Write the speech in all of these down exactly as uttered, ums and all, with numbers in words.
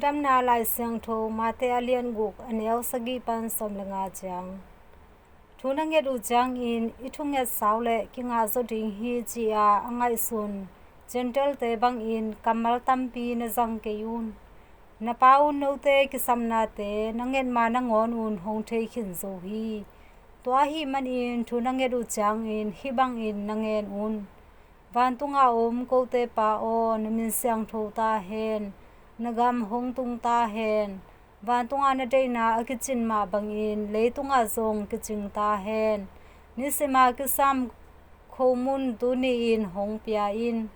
Lungdamna Lai Siangtho Mate a lian guk, a neu sagih pan sawm le nga ciang. Thu na nget uh ciangin i thunget sau le kingah zaw ding hi, ci-a a ngaihsun Gentile-te bangin kammal tampi na zang kei un. Na Pa un note kisapnate na nget ma nangawn un hong thei khin zo hi. Tua ahih manin thu na nget uh ciangin hih bangin na ngen un: Vantunga om kote Pa aw, na min siangtho ta hen. Na gam hong tung ta hen. Vantunga na deihna a kicin mah bangin leitungah zong kicing ta hen. Nisima kisam khomun tuni-in hong pia in.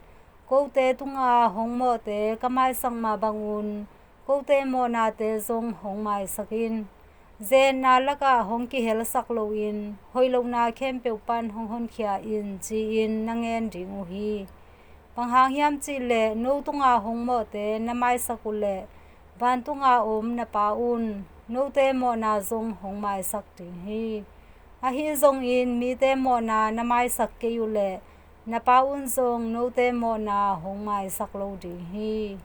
Kote tunga hong mawhte ka maisak mah bangun kote mawhnate zong hong maisak in. Zenna lakah hong kihelsak loin hoih lohna khempeuh pan hong honkhia in, ci-in na ngen ding uh hi. Bang hang hiam cihleh no tunga hong mawhte na maisak uh leh vantunga om na Pa un note mawhna zong hong maisak ding hi. Ahi zongin mite mawhna na maisak kei uh leh na Pa un zong note mawhna hong maisak lo ding hi.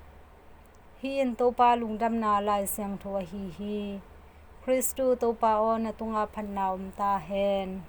Hih in Topa Lungdamna Lai Siangtho ahi hi. Khristu Topa aw, na tunga phatna om ta hen.